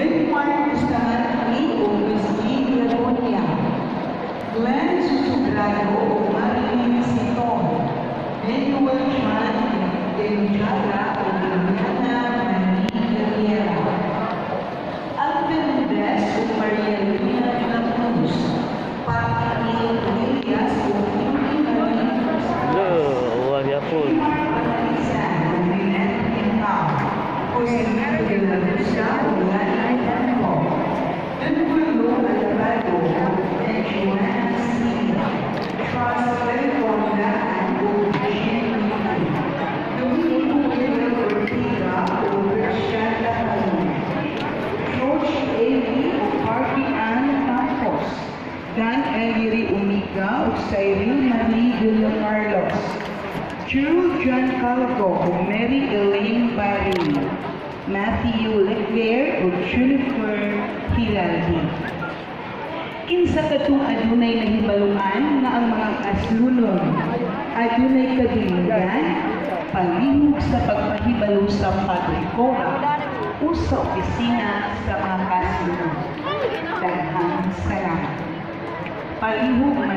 Denmark Bustamante ug Christine Lagonia, Glenn Susugrado ug Marilyn Siton, Manuel Chan Denjala ug Liliana Marie Daniela, Alvin Mendez ug Maria Luna de la Cruz, Pat Camille Villas ug Yuri Marie Lo, wah dia pun. Mark ug Lynette Pincao, Jose de la Rosa ug Lani Campo, Danilo Alvarado and Joanna C. Trust California and Jean Domingo Miguel Ortega ug Christian Lacayo, George A.V. ug Harvey Ann Campos, Dan Ellery Umiga ug Cyril Marie Villa Carlos, Gerald John Calvo ug Mary Elaine Barry, Matthew Leclerc ug Jennifer Hiraldi. Kinsa katong adunay nahibaluan nga ang mga kaslunon adunay kadunggan, palihog sa pagpahibalo sa Padre Cora o sa opisina sa mga kaslunon. Daghang salamat. Palihog.